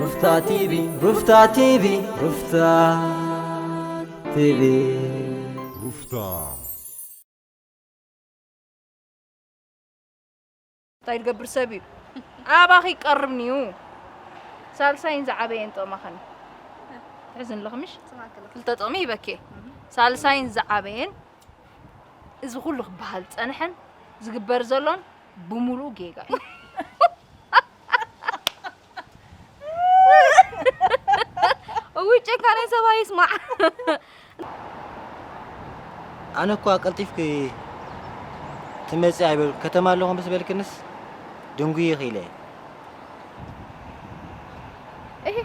ሩፍታ ቲቪ፣ ሩፍታ ቲቪ፣ ሩፍታ ቲቪ። ሩፍታ። እንታይ ዝገብር ሰብ እዩ? ኣባኺ ይቀርብኒ እዩ። ሳልሳይን ዝዓበየን ጥቕማኸን ትሕዝን ኣለኺ ምሽ? ክልተ ጥቕሚ ይበኬ። ሳልሳይን ዝዓበየን እዚ ኩሉ ክበሃል ዝጸንሐን ዝግበር ዘሎን ብምሉኡ ጌጋ እዩ። እውይ ጨካናይ ሰብኣይ ይስማዕ። ኣነ እኳ ቀልጢፍኪ ትመጺ ኣይበል-፣ ከተማ ኣለኹ ምስ በልክንስ ድንጉይ ኢኺ ኢለ እየ። እህ፣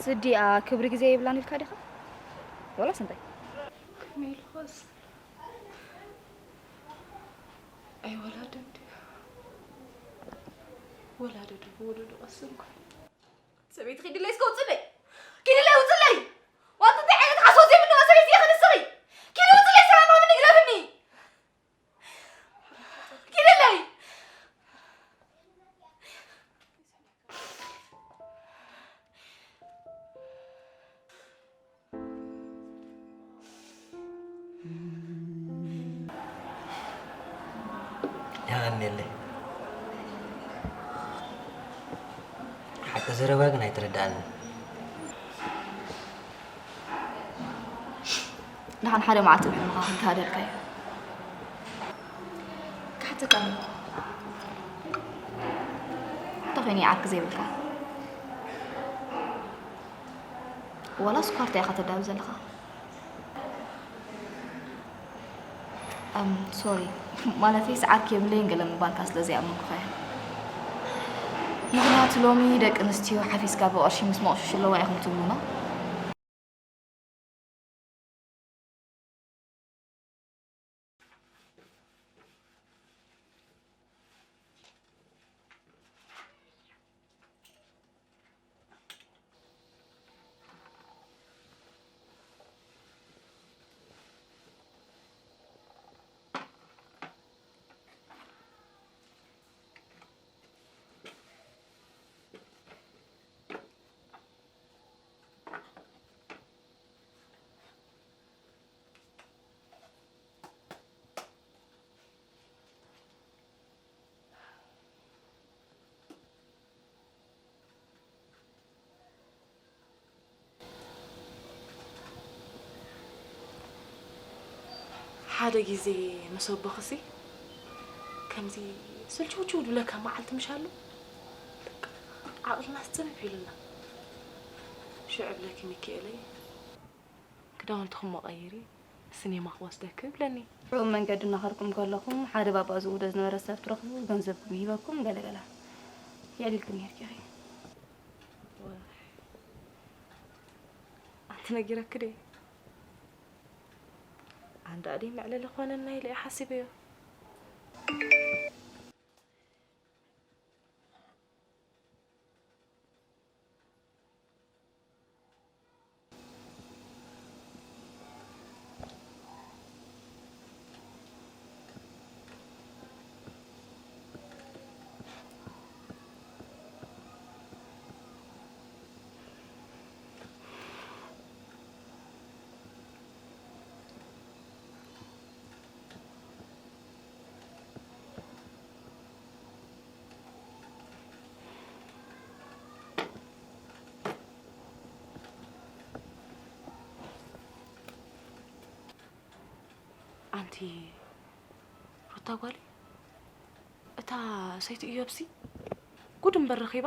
ስዲኣ ክብሪ ግዜ የብላን ኢልካ ዲኻ? ወላስ እንታይ? ከመይ ኢልኩስ? ኣይወላደን ድዩ? ወላደ ዶ ብወለዶ ቀስን ኮይኑ? ሰበይቲ ኪድለይ እስከ ውፅለይ! ኪድለይ ውፅለይ! ዋንቱ እንታይ ዓይነት ሓሶት ዘይምንዋ ሰበይቲ ኢኺ ንስኺ! ኪዲ ውፅለይ ሰላም ሃብኒ ግደፍኒ! ኪድለይ! የቐንየለይ። ሓቂ ዘረባ ግን ኣይተረድኣንን። ደሓን ሓደ መዓልቲ ምሕምኻ ክንተሃደልካ እዩ። ክሓተካ ኣለዎ። እንታይ ኮይኑ ዓርኪ ዘይብልካ? ዋላ ስኳር እንታይ ኢኻ ተዳሉ ዘለኻ? ኣም፣ ሶሪ። ማለተይስ ዓርኪ የብለይን ገለ ምባልካ ስለ ዘይኣመንኩኻ እየ። ምኽንያቱ ሎሚ ደቂ ኣንስትዮ ሓፊስካ ብቕርሺ ምስ መቑሽሽ ኣለዋ ኢኹም ትብሉና። ሓደ ግዜ ምስ ኣቦኽሲ ከምዚ ስልችውችው ዝብለካ መዓልቲ ምሽ ኣሎ? በቃ ዓቕልናስ ጽንፍ ኢሉና። ሽዑ እብለኪ ሚኪኤለይ፣ ክዳውንትኹም መቐይሪ፣ ስኔማ ክወስደኪ እብለኒ። ብኡ መንገዲ እናኸድኩም ከለኹም ሓደ ባባ ዝውደ ዝነበረ ሰብ ትረኽቡ፣ ገንዘብኩም ይሂበኩም፣ ገለገለ የዕሊልኩም ነይርኪ ኢኺ። ኣንቲ ነጊረኪ ድየ? ኣንዳ ኣደይ መዕለሊ ኾነና ኢለ እየ ሓሲበዮ። ኣንቲ ሩታ ጓለይ፣ እታ ሰይቲ እዮብሲ ጉድ እምበር ረኺባ።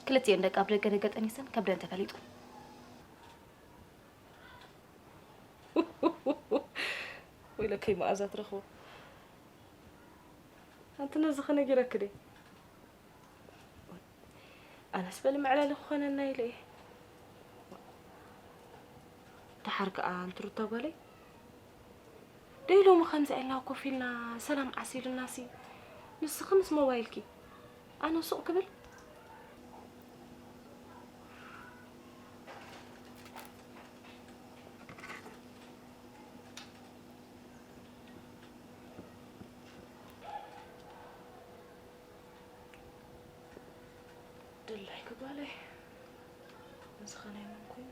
ክልቲኤን ደቂ ኣብ ደገ ደገ ጠኒሰን ከብደን ተፈሊጡ። ወይለከይ መኣዛ ትረኽቦ። ኣንቲ ነዚ ኸነጊረኪ ድየ? ኣነስ በሊ መዕለሊ ክኾነና ኢለ እየ። ደሓር ከኣ ኣንቲ ሩታ ጓለይ፣ ደይ ሎሚ ከምዚ ኢልና ኮፍ ኢልና ሰላም ዓሲሉናሲ፣ ንስኺ ምስ ሞባይልኪ ኣነ ሱቕ ክብል። ደላይ ክጓለይ፣ እዚ ኸ ናይ መን ኮይኑ?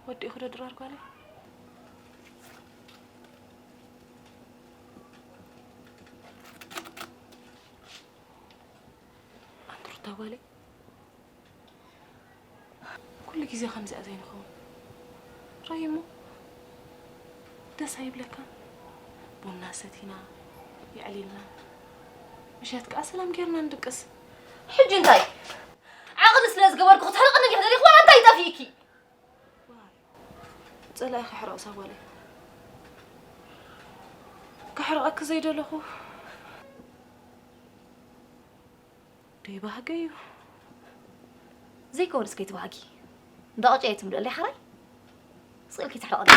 ወዲእኹ ዶ ድራር ጓለይ? ኣንቲ ሩታ ጓለይ፣ ኩሉ ግዜ ከምዚኣ ዘይንኸውን። ራይ እሞ ደስ ኣይብለካን? ቡና ሰቲና የዕሊልና፣ ምሸት ከኣ ሰላም ጌርና ንድቅስ። ሕጂ እንታይ? ዓቕሊ ስለ ዝገበርኩ ክትሕርቕኒ እንዲኺ ደሊኹ ዋላ እንታይ ጠፊእኪ? ጸላኢ ከሕርቕ ሳጓለይ። ከሕርቐኪ ዘይደለኹ ደይ ባህገ እዩ። ዘይከውን እስከ ይትባህጊ። እንዳ ቐጫ እየ ትምልእለይ ሓራይ? ስቕ ኢልኪ ትሕረቐኒ።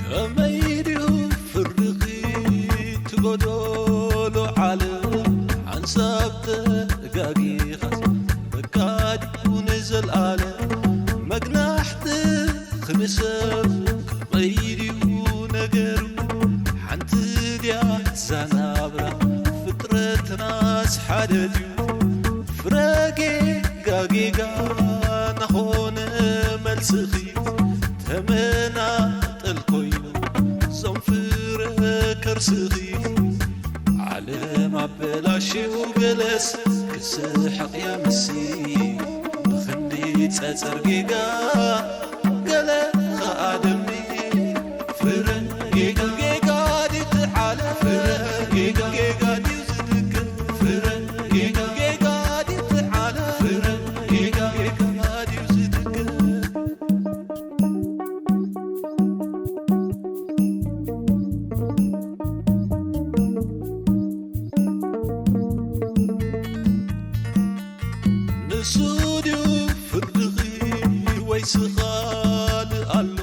ከመይ ድዩ ፍርድኺ ትጎደሎ ዓለም ሓንሳብ ተጋጊኻስ በቃ ድዩ ንዘልኣለም መግናሕትኺ ንሰብ ከመይ ድዩ ነገሩ ሓንቲ ድያ እዛ ናብራ ፍጥረትናስ ሓደ ድዩ ፍረ ጌጋ ጌጋ ናኾነ መልስኺ ተመናጠል ኮይኑ ዞም ፍረ ከርስኺ ዓለም ኣበላሽው ገለስ ክስሕቕ የምሲ ብኽንዲ ጸጸር ጌጋ ገለ ኸኣ ደሚ ፍረ ጌጋ ጌጋ ድዩ ትሓለ ፍረ ጌጋ ጌጋ ድዩ ዝድገም ፍረ ጌጋ ጌጋ ድዩ ትሓለ ፍረ ጌጋ ጌጋ ድዩ ዝድገም ንሱ ድዩ ፍርድኺ ወይስ ካልእ ኣሎ?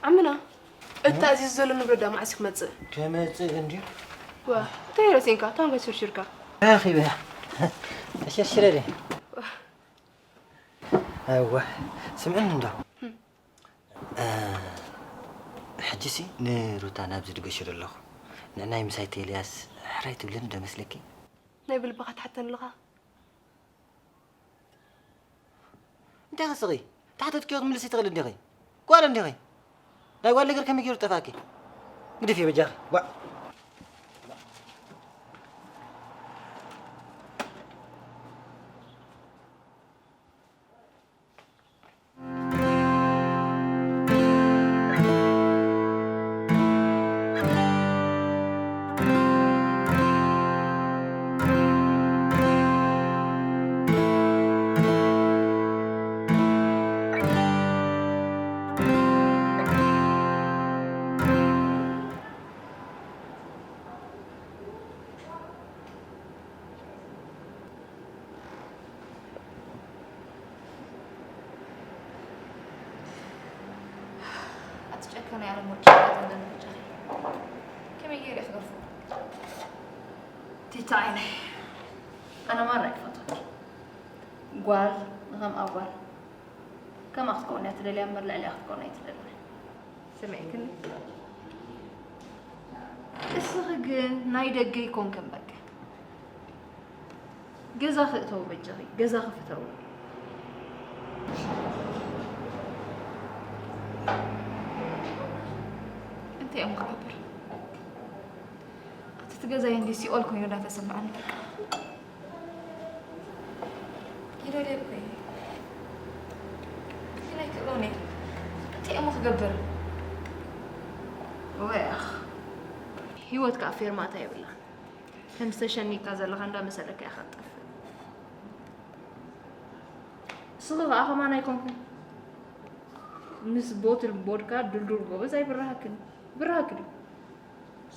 ዓምና፣ እቲ ተኣዚዙ ዘሎ ንብረት ደኣ መዓስ እዩ ክመጽእ? ክመጽእ እንድዩ። ዋ፣ እንታይ ረሲንካ? እታ ንበይ ሽርሽርካ? ረኺበያ። ተሸርሽረ ድየ? እወ፣ ስምዕኒ እንዶ። እ፣ ሕጂሲ ንሩታ ናብዚ ድገሽዶ ኣለኹ። ንዕናይ ምሳይ ቴልያስ ሕራይ ትብለኒ ዶ መስለኪ? ናይ ብልብኻ ትሓተኒ ኣለኻ? እንታይ ክስኺ? ተሓተትክዮ ክትምልሲ ትኽእል እንዲኺ? ጓል እንዲኺ? ናይ ጓል ነገር ከመይ ገይሩ ጠፋእኪ? ግድፍዮ በጃኺ። ዋ። ኣቲ ጨካን ናይ ዓለም ወዲ ሸቃጥ ኣለኒ በጃኺ። ከመይ ገይረ ክገርፎ? ቲታ ዓይነይ፣ ኣነ ማራ ይፈትወኪ። ጓል ንኸምኣ ጓል ከምኣ ክትከውን እያ ትደልያ እምበር ልዕሊኣ ክትከውን ኣይትደልን። ስምዒክኒ? እስኺ ግን ናይ ደገ ይኮንክን በቃ። ገዛ ክእተው በጃኺ፣ ገዛ ክፍተው። እንታይ እሞ ክገብር? ኣቲ እቲ ገዛይ እንዲ ሲኦል ኮይኑ እንዳተሰማዓኒ በቃ። ይደልየ እኮ እየ። ግን ኣይክእሎን እየ። እንታይ እሞ ክገብር? ወይ ኣኽ። ህይወት ከኣ ፌርማታ የብላን። ከምዚ ተሸኒካ ዘለኻ እንዳመሰለካ ኢኻ ትጠፍእ። ንስኺ ከኣ ከማን ኣይኮንኩን። ምስ ቦትል ቦድካ ድልዱል ጎበዝ ኣይብርሃክን። ይብርሃክ ድዩ?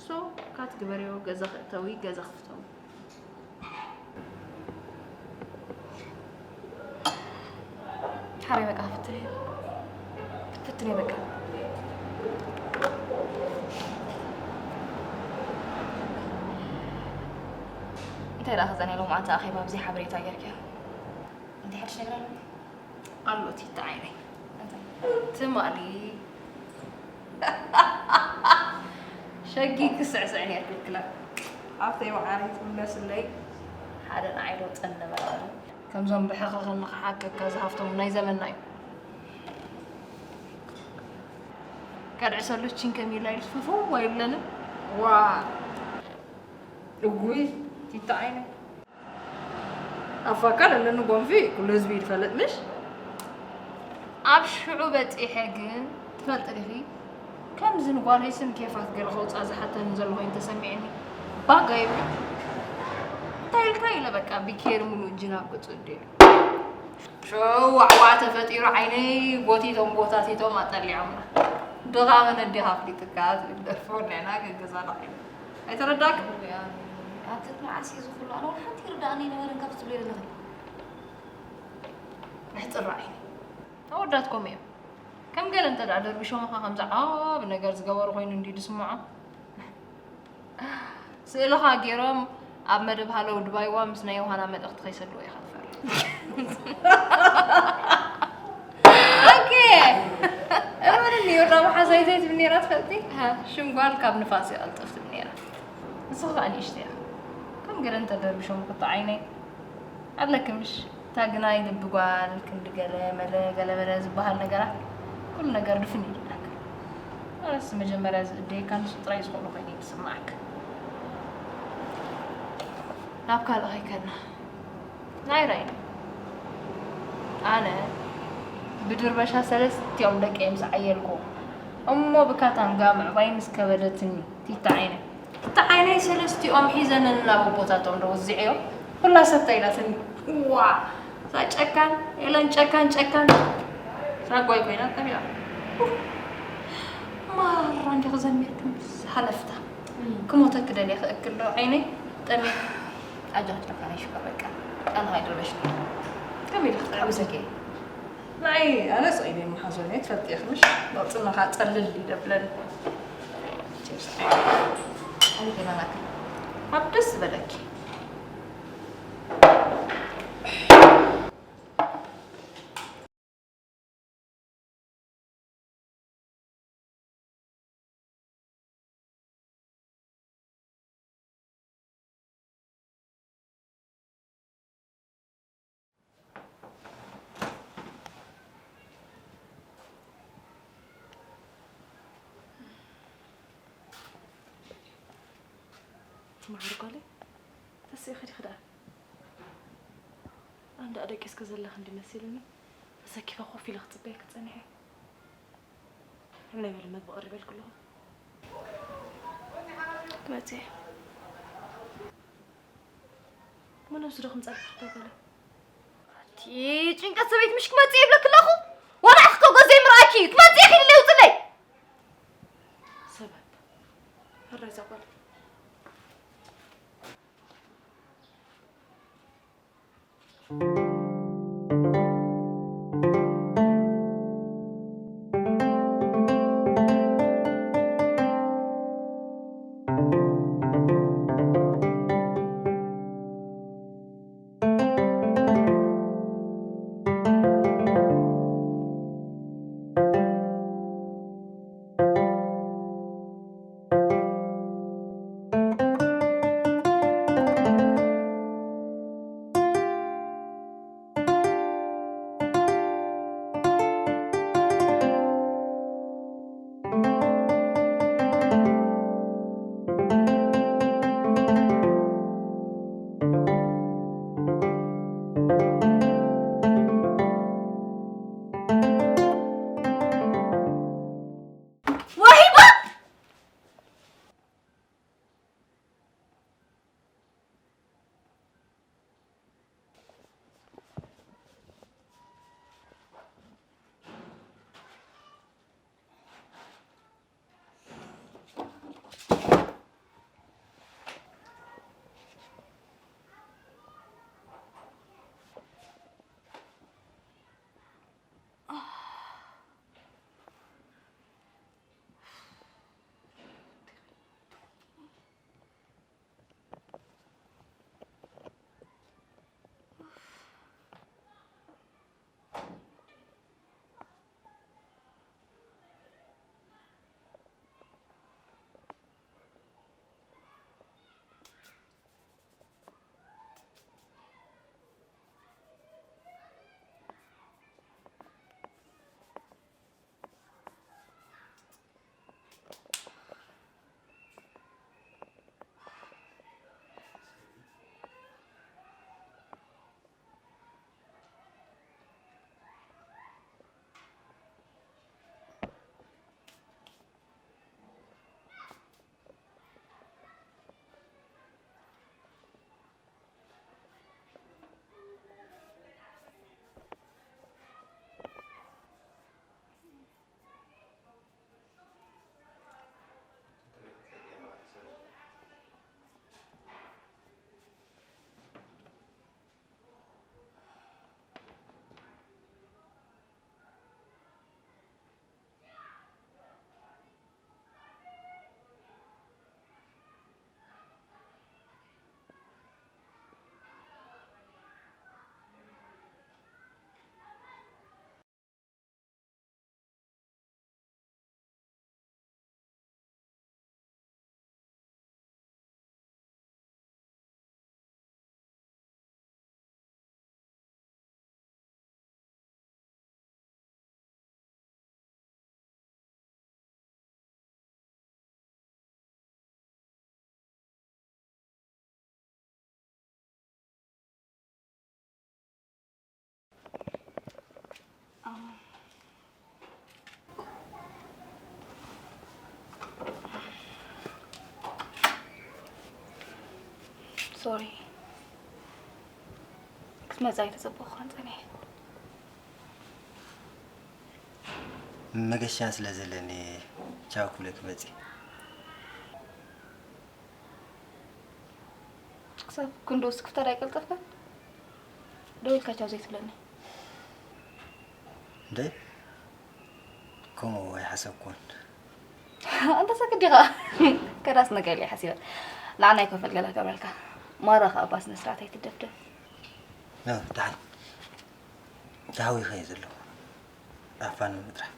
ሶ፣ ካት ግበርዮ፣ ገዛ ክእተዊ፣ ገዛ ክፍተዊ። ሓራይ በቃ ክትፍትኒ። ክትፍትኒ በቃ። እንታይ ደኣ ከዘን ኢሎም ኣታ ኣኼባ ብዘይ ሓበሬታ ጌርክያ? እንታይ ሓድሽ ነገር ኣሎ? ኣሎ ቲታ ዓይነይ። እንታይ? ትማሊ ሸጊ ክስዕስዕ ኔርኩ ክላ። ሃብተይ መዓረይ ትምለስለይ። ሓደ ንዓይ ዶ ጸን ነበረ። ከምዞም ብሕኽኽን ንኽሓከካ ዝሃፍቶም ናይ ዘመንና እዩ። ከድዕሰሉ ቺን ከሚላ ኢሉ ፍፍው ኣይብለንን። ዋ! እጉይ ቲታ ዓይነይ። ኣብ ፋካ ዘለኒ ጎንፊ ኩሉ ህዝቢ እዩ ዝፈልጥ ምሽ? ኣብ ሽዑ በጺሐ ግን ትፈልጢ ዲኺ? ከምዚ ንጓለይ ስም ኬፋት ገለ ከውጽኣ ዝሓተኒ ዘሎ ኮይኑ ተሰሚዕኒ። ባጋ ይብል። እንታይ ኢልካ ኢለ በቃ ቢኬር ሙሉእ እጅና ኣብ ገጹ እድየ። ሸዋዕዋ ተፈጢሩ ዓይነይ ጎቲቶም ጎታቲቶም ኣጠሊዖምና። ድኻ መን ኣዴኻ ኣፍሊጥካ ዝብል ደርፊ ወኒዕና ገገዛና ዓይነ። ኣይተረዳእክን? ኣንተ መዓስ እዩ ዝኹሉ? ኣነ እውን ሓንቲ ይርዳእኒ ኣይነበረን ካብ ትብልዮ ዘለኺ። ምሕጽር ዓይኒ። ኣወዳትኩም እዮም። ከም ገለ እንተ ደኣ ደርቢሾምኻ ከምዚ ዓቢ ነገር ዝገበሩ ኮይኑ እንድዩ ዝስምዖም። ስእልኻ ገይሮም ኣብ መደብ ሃለው ድባይዋ ምስ ናይ ዮሃና መልእኽቲ ከይሰድዎ ኢኻ ትፈርሕ። ኦኬ። እመንኒ፣ ዮርዳ መሓዛይ ዘይትብል ነይራ ትፈልጢ? ሃ። ሽም ጓል ካብ ንፋስ ይቐልጥፍ ትብል ነይራ። ንስኺ ኸኣ ንእሽተይ ኢኺ። ከም ገለ እንተ ደርቢሾም ክቶ ዓይነይ ኣለኪ ምሽ? እታ ግናይ ልቢ ጓል ክንዲ ገለ መለ፣ ገለ መለ ዝበሃል ነገራት፣ ኩሉ ነገር ድፍን ኢሉላካ። ኣነስ መጀመርያ ዝእደየካ ንሱ ጥራይ ዝኽእሎ ኮይኑ እዩ ዝስምዓካ። ናብ ካልእ ከይከድና። ናይ ራይኒ። ኣነ ብድርበሻ ሰለስቲኦም ደቀይ ምስ ዓየልኩ፣ እሞ ብካታንጋ ምዕባይ ምስ ከበደትኒ፣ ቲታ ዓይነ። ቲታ ዓይነይ ሰለስቲኦም ሒዘንን ናብ ኣቦታቶም ዶ ወዚዐዮም፣ ኩላ ሰብ እንታይ ኢላትኒ? ዋ! እዛ ጨካን፣ ኤለን ጨካን፣ ጨካን። ሳጓይ ኮይና ጠፊኣ። ኡፍ! ማራ እንዲኺ ዘሚርክን ሃለፍታ። እም። ክሞተኪ ደልየ ክእክል ዶ ዓይነይ? ጠሜ። ኣጆኺ ጨካን ሽኮር በቃ። ቃልኻ ኣይድርበሽኒ። ከመይ ኢልኪ ክትሓብሰኪ? ንዓይ ኣነስ ኦይነይ መሓዞነይ ትፈልጢ ኢኺ ምሽ? ነቕጽና ኸኣ ጸልል እዩ ደብለኒ። ቺርስ። ኣነ ከይበላኪ። ኣብ ደስ ዝበለኪ። መዓር ጓለይ፣ ተስኢኺ ዲኺ ደኣ? ኣንዳ ደቂስኪ ዘለኺ እንዲ መሲሉኒ፣ ተሰኪፈ ኮፍ ኢለ ክጽበየኪ ጸኒሐ። ሕነ በሊ፣ መግቢ ቀሪበልኪ ኣለኹ። ክመጽእ እየ። እሞ ነብሱ ዶ ክምጻልኪ ትተጎለ? እቲ ጭንቀት ሰበይቲ ምሽ ክመጽእ ይብለኪ ኣለኹ። ዋላ ኢኺ ከጎ ዘይምርኣኪ እዩ። ክመጽእ ኢኺ ኢለ ይውጽለይ። ሰባት፣ ሕራይ እዛ ጓል። ወሂባ! ሶሪ፣ ክትመጽእ ኣይተጸበኹኻን ጸኒሐ። መገሻ ስለ ዘለኒ ቻው ክብለኪ መጺእ። ክሳብ ክንድኡ ስክፍታ ዶ ኣይቀልጠፍካን? ደው ኢልካ ቻው ዘይትብለኒ? እንደ ከምኡ ኣይሓሰብኩን። ኣንታ ሰክት ዲኻ? ከዳስ ነገር ኢለ ሓሲበ። ንዓናይ ኮፈል ገላ ገብረልካ። ማራ ኸኣ እባ ስነ ስርዓት ኣይትደፍደፍ። ኖ፣ ደሓን። ተሃዊኸ እየ ዘለኹ። ኣፋን ምጥራሕ።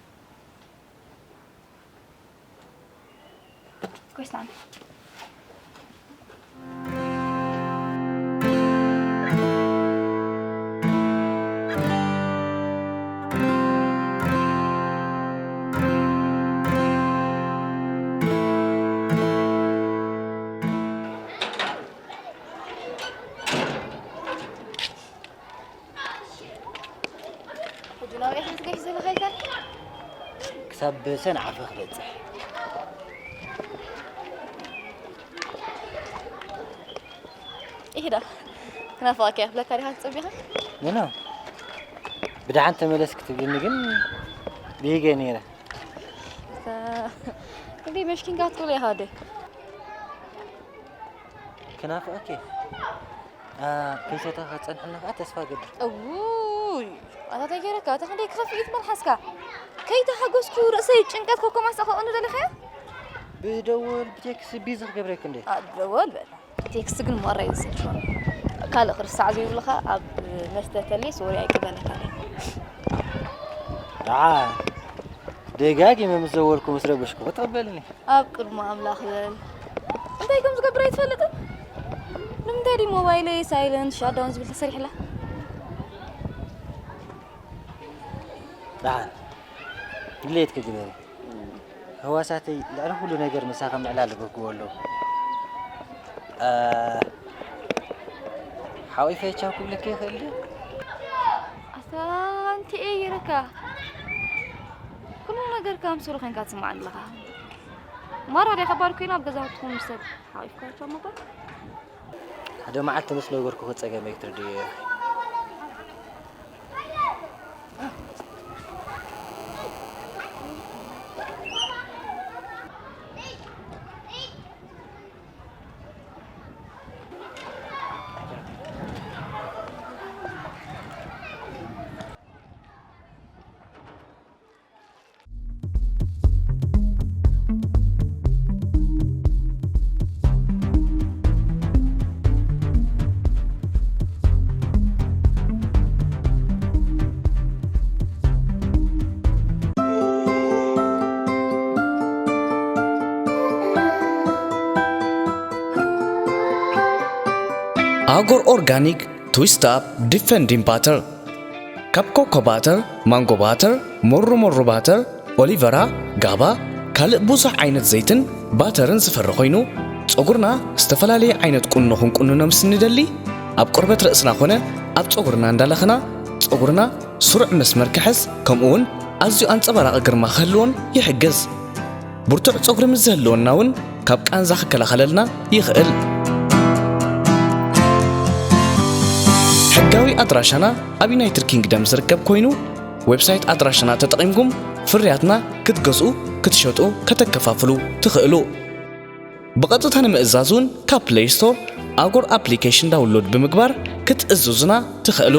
Questa. ካብ ሰንዓፈ ክበጽሕ። ኢዳ ክናፍቐካ እየ ክብለካ ዲኻ ትጸቢኻ? ኖ፣ ኖ። ብደሓን ተመለስ ክትብልኒ ግን ብሂገ ነይረ። እንዴ መሽኪንካ ትብሎ ኢኻ ወደይ? ክናፍቐኪ። ኣ፣ ከይሰተኻ ክጸንሐልና ከኣ ተስፋ እገብር። እውይ፣ ኣታ እንታይ ገይረካ? ኣታ ክንደይ ክኸፍእ እዩ እቲ መልሓስካ? ከይተሓጎስኩ ርእሰይ ጭንቀት ኮኮማስ ኣኸቕኑ ደሊኻዮ? ብደወል፣ ብቴክስ፣ ቢዚ ክገብረኪ እንዴ? ኣ፣ ደወል በል። ቴክስት ግን መቐረይ ዝስልፎ። ካልእ ክርሳዕ ዘይብልኻ ኣብ መስተ ተልየስ ወሬ ኣይቅበለካን እየ። ደዓ፣ ደጋጊመ ምስ ደወልኩ ምስ ረበሽኩ ተቐበልኒ። ኣብ ቅድሚ ኣምላኽ በል። እንታይ ከም ዝገብር ኣይትፈልጥን? ንምንታይ ድዩ ሞባይለይ ሳይለንት ሻትዳውን ዝብል ተሰሪሕላ? ደሓን ድሌትኪ ግበሪ። ህዋሳተይ ልዕሊ ኩሉ ነገር ምሳኺ ምዕላል በግዎ ኣለዉ። እ፣ ሓቂፈ ቻው ክብለኪ ይኽእል ድየ? ኣታ ኣንቲኤ ይረካ። ኩሉ ነገርካ ምስሉ ኮይንካ ትስምዓኒ ኣለኻ። ማራ ድያ ከባድ ኮይና ኣብ ገዛውትኹም ምስ ሰብ ሓቂፍካ ቻው ምባል? ሓደ መዓልቲ ምስ ነገርኩኺ ጸገመይ ክትርድእዮ ኢኺ። ኣጎር ኦርጋኒክ ትዊስት ኣፕ ዲፈንዲንግ ባተር። ካብ ኮኮ ባተር፣ ማንጎ ባተር፣ ሞሩ ሞሩ ባተር፣ ኦሊቨራ፣ ጋባ፣ ካልእ ብዙሕ ዓይነት ዘይትን ባተርን ዝፈሪ ኮይኑ፣ ጸጉርና ዝተፈላለየ ዓይነት ቁኖ ክንቁንኖ ምስ እንደሊ፣ ኣብ ቆርበት ርእስና ኮነ ኣብ ጸጉርና እንዳለኽና፣ ጸጉርና ስሩዕ መስመር ክሕዝ፣ ከምኡ እውን ኣዝዩ ኣንጸባራቒ ግርማ ክህልዎን ይሕግዝ። ብርቱዕ ጸጉሪ ምስ ዝህልወና እውን ካብ ቃንዛ ክከላኸለልና ይኽእል። ሕጋዊ ኣድራሻና ኣብ ዩናይትድ ኪንግደም ዝርከብ ኮይኑ፣ ዌብሳይት ኣድራሻና ተጠቒምኩም ፍርያትና ክትገዝኡ፣ ክትሸጡ፣ ከተከፋፍሉ ትኽእሉ። ብቐጥታ ንምእዛዝ እውን ካብ ፕለይ ስቶር ኣጎር ኣፕሊኬሽን ዳውንሎድ ብምግባር ክትእዝዙና ትኽእሉ።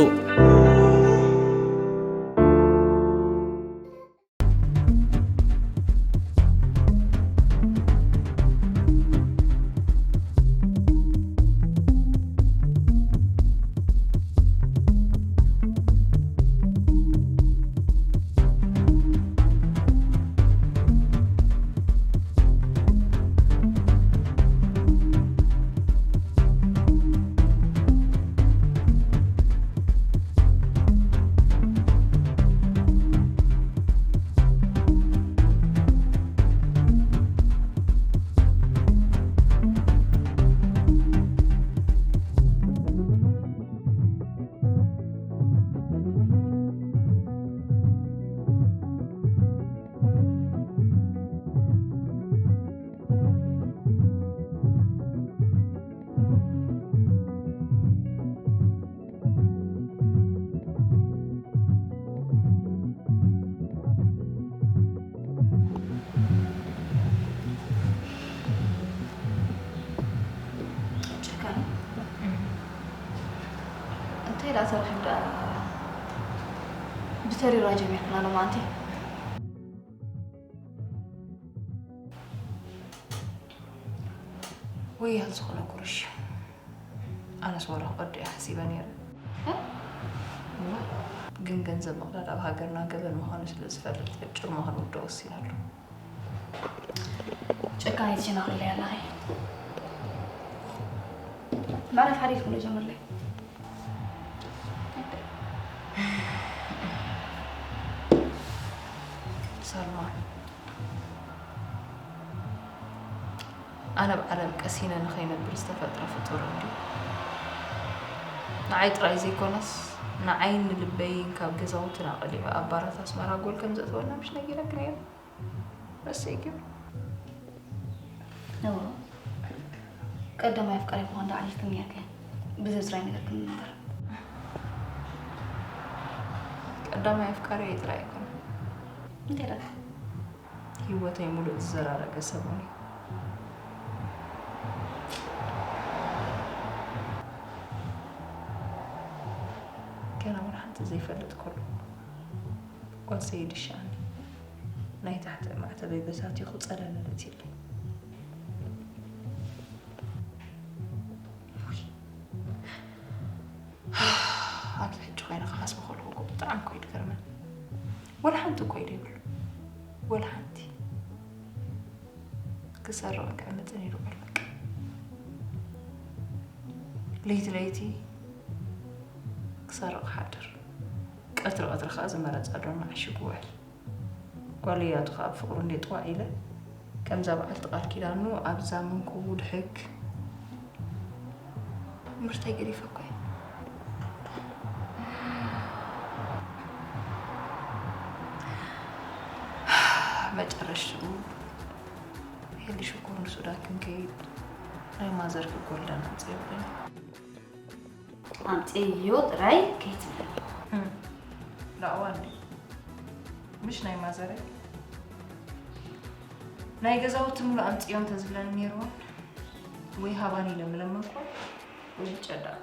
ጨካን። እንታይ ደኣ ተረኺቡ ደኣ ብተሪራ ጀሚርክና ሎማዓንቲ? ወይ ያልዝኾነ ቁርሽ። ኣነስ ወረ ክቐዶ እየ ሓሲበ ነይረ። እ? እዋ፣ ግን ገንዘብ ምቕዳድ ኣብ ሃገርና ገበን ምዃኑ ስለ ዝፈልጥ፣ ሕጂ ቅድመ ክንውድኦ ወሲነ ኣለኹ። ጨካኒት ሸነኽ ኣለያ ኣለኺ። መዕረፍ ሓዲግኩም ዶ ጀምርለይ? ሳልማ፣ ኣነ ኣብ ዓለም ቀሲነ ንኸይነብር ዝተፈጥረ ፍጡር እንድዩ። ንዓይ ጥራይ ዘይኮነስ፣ ንዓይን ንልበይን ካብ ገዛውትና ኣቐሊዑ ኣብ ባራት ኣስመራ ጎል ከም ዘእተወና ምሽ ነጊረኪ ነይረ? ረሲእክዮ? እዎ። ቀዳማይ ኣፍቃሪ ምዃን ዶ ዓሊልክኒ ነይርኪ? ብዘዝራይ ነገር ክንነጋገር። ቀዳማይ ኣፍቃሪ ጥራይ ኣይኮነን። እንታይ ደኣ? ህይወተይ ሙሉእ ዝዘራረገ ሰብ እውን እዩ። ገና ወላ ሓንቲ ዘይፈልጥ ከሎ ጓል ሰይድ ይሻኣኒ። ናይ ታሕቲ ማዕተበይ በታቲኹ ጸለለ መጺኡለይ። ውይ። ኣብዚ ሕጂ ኮይነ ክሓስቦ ከለኹ እኮ ብጣዕሚ እኮ እዩ ዝገርመኒ። ወላ ሓንቲ እኮ ኢሉ የብሉ። ወላ ሓንቲ። ክሰርቕን ክዕምጽን ኢሉ ኣሎ። ለይቲ ለይቲ ክሰርቕ ክሓድር፣ ቀትሪ ቀትሪ ከኣ ዝመረጸ ዶርም ዓሺጉ ውዕል። ጓል እያቱ ከኣ ብፍቕሩ እንዴ ጥዋዕ ኢለ፣ ከምዛ በዓልቲ ቃል ኪዳኑ ኣብዛ ምንኩቡ ድሕግ ምርተይ ገዲፈ እኮ እየ። መጨረሽትኡ ሄሊ ሽኮር ንሱዳን ክንከይድ ናይ ማዘር ክጎልደን ኣምፅእዮ ብለኒ። ኣምፅእዮ ጥራይ ከይትብለኒ። እም፣ ዳእዋ እንዲ ምሽ ናይ ማዘረይ ናይ ገዛውቲ ሙሉ ኣምፅእዮ እንተዝብለኒ ነይርዎ ወይ ሃባኒ ኢለ ምለመንኳ ወይ ጨዳኳ።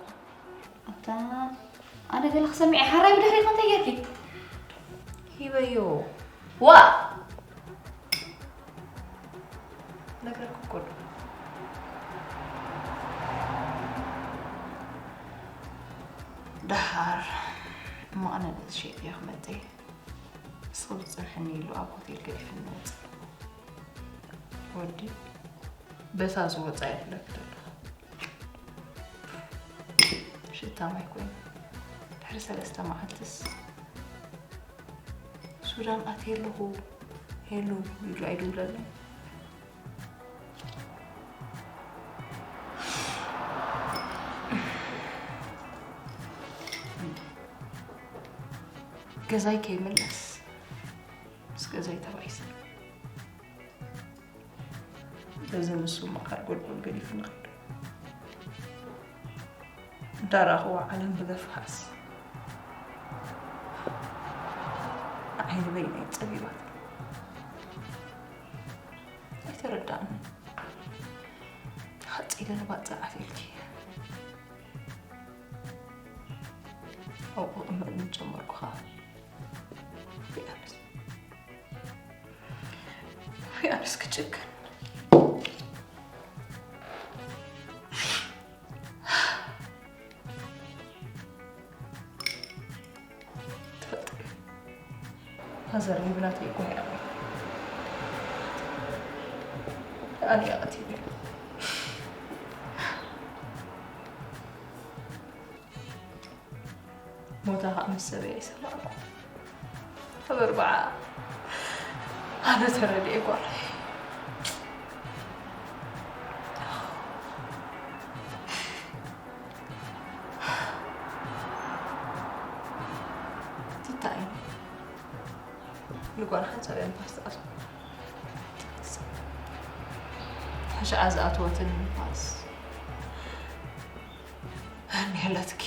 ኣታ ኣነ ገለ ክሰምዕ እየ፣ ሓራይ ብድሕሪኻ እንታይ ጌርኪ? ሂበዮ። ዋ! ነግረኩ እኮ ኣለኹ። ደሓር እሞ ኣነ ነዚ ሸይጠዮ ክመጽእ እየ። ንስኺ ብትጸንሕኒ ኢሉ ኣብ ሆቴል ገዲፉኒ ወጸ። ወዲ በታ ዝወጻ ይብለክ ዘለኹ። ሽታ ማይ ኮይኑ ድሕሪ ሰለስተ መዓልትስ ሱዳን ኣትየ ኣለኹ ሄሉ ኢሉ ኣይድውለለይ። ገዛይ ከይምለስ ምስ ገዛይ ተባኢሰ። በዚ ንሱ መዓር ጎልጎል ገዲፉ ንኸይዱ። እንዳራኸቡ ዓለም ብገፍሓስ ንዓይ ንበይነይ ጸቢባት። ኣይተረዳእኒ። ሓጺለ ንባጽዕ ዓፊልኪ። ኣብኡ እምእም ጀመርኩ ኸኣ። ቢኣንስ ወይ ኣነስ ክጭክን። ትፈልጥ፣ ማዘር ይብላተይ እኮ እያ። ኣነ እያ ቀቲለ። ሞታ ከዓ ምስ ሰበይ ኣይሰማዕኩ። ኣብ ኣርብዓ ኣነ ተረዲኤ ጓለይ። ትታይ ንጓል ሓንሳብ እያ ንፋስ ትኣትዎ። ሕሻዓ ዝኣተወትን ንፋስ ኣኒሕለትኪ።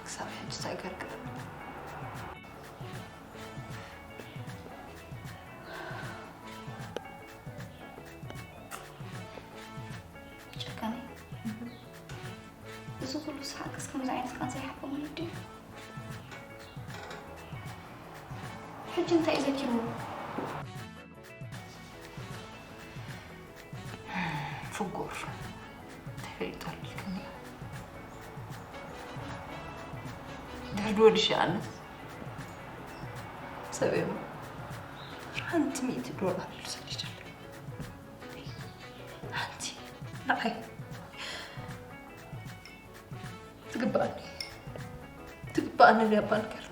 ክሳብ ሕጂ እንታይ ገርግር? ጨካኒ። እዚ ኩሉ ሰዓት ክስ ከምዚ ዓይነት ቃንዛ ይሓቆ ማለት ድዩ? ሕጂ እንታይ እዩ ዘኪርዎ? ፍጉር ተፈሊጡ ኣልኪ ድሕሪ ድወ ድሻ ኣነስ ሰበይ እሞ ሓንቲ ሚእቲ ዶላር ኢሉ ሰዲዱለይ። ሓንቲ ንዓይ ትግባኣኒ፣ ትግባኣኒ ድያ እባ ንገርኒ።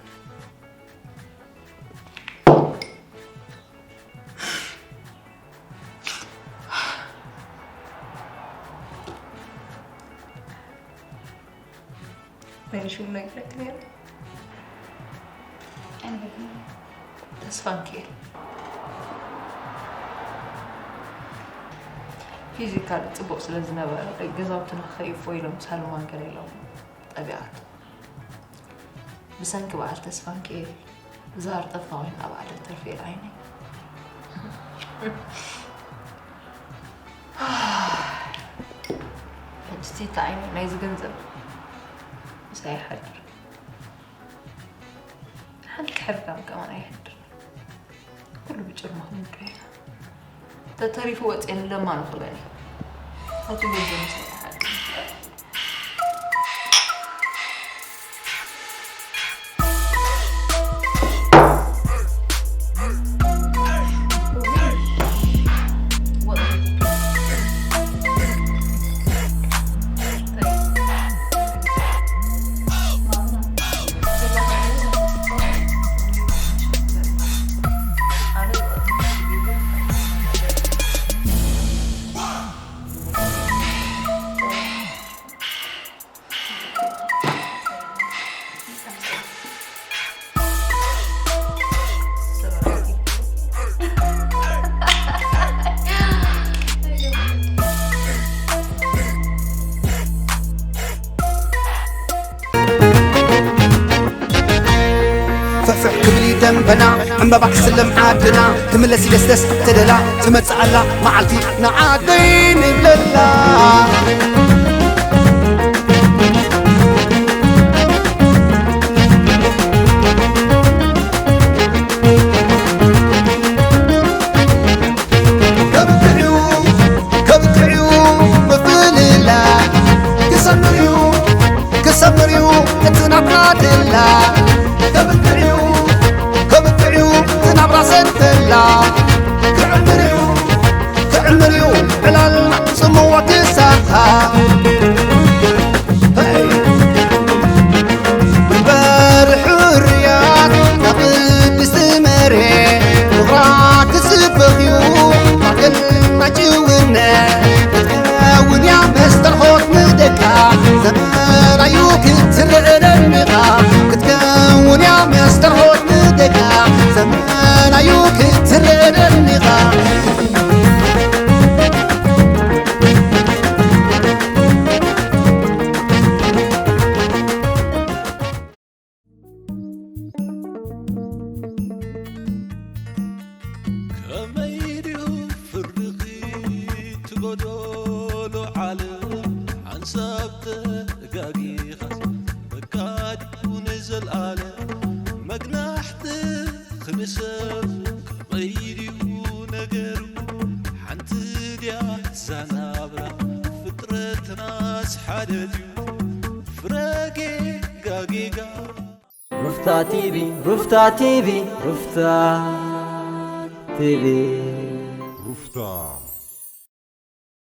መሊሹ ነግረክ ነይሩ። ኣይነበርኩን። እታ ተስፋ ሚካኤል። ፊዚካል ጽቡቕ ስለ ዝነበረ፣ ገዛውትና ከይፎ ኢሎም ሳልማ ገለ ኢሎም ጠቢቓቶ። ብሰንኪ በዓል ተስፋ ሚካኤል ዝሃር ጠፋ ኮይኑ ኣብ ዓለት ተርፌ ዓይነይ። ሕጂ እቲ ዓይነይ ናይዚ ገንዘብ ምሳይ ይሓድር። ሓንቲ ሕርዳም ከማን ኣይሕድር። ኩሉ ብጭርማ ክንውዶ ኢና። ተተሪፉ ወፅየ ንለማኑ ክበኒ። ነቲ ገንዘብ ምሳይ ይሓድር። ፍሕፍሕ ክብል ደንበና ዕምበባ ክስለም ዓድና ትምለስ ይደስደስ ተደላ ትመጽእ ኣላ መዓልቲ ንዓደይ ንብለላ። ከብትዕዩ ከብትዕዩ ምፍልላ ክሰምርዩ ክሰምርዩ እቲ ናብራትላ ከብትዕዩ ከብትዕዩ እቲ ናብራ ሰተላ ክዕምርዩ ክዕምርዩ ዕላልና ጽምዋ ክሳኻ እምበር ሕርያት ናብ ቅድስቲ መሬት ፍቕራ ክስበኽዩ ማዕከል ናይ ጭውነት ክትከውን እያ መስተርሆት ንደቃ ዘመናዩ ክትረአ ደሚቓ ክትከውን እያ መስተርሆት ንደቃ ዘመናዩ ክትረአ ደሚቓ ከመይ ድዩ ፍርድኺ ትጎዶሎ ዓለም ሓንሳብ ተጋጊኻስ በቃ ድዩ ንዘልኣለም መግናሕትኺ ንሰብ ከመይ ድዩ ነገሩ ሓንቲ ድያ እዛ ናብራ ፍጥረትናስ ሓደ ድዩ ፍረ ጌጋ ጌጋ ሩፍታ ቲቪ ሩፍታ ቲቪ ሩፍታ ቲቪ ሩፍታ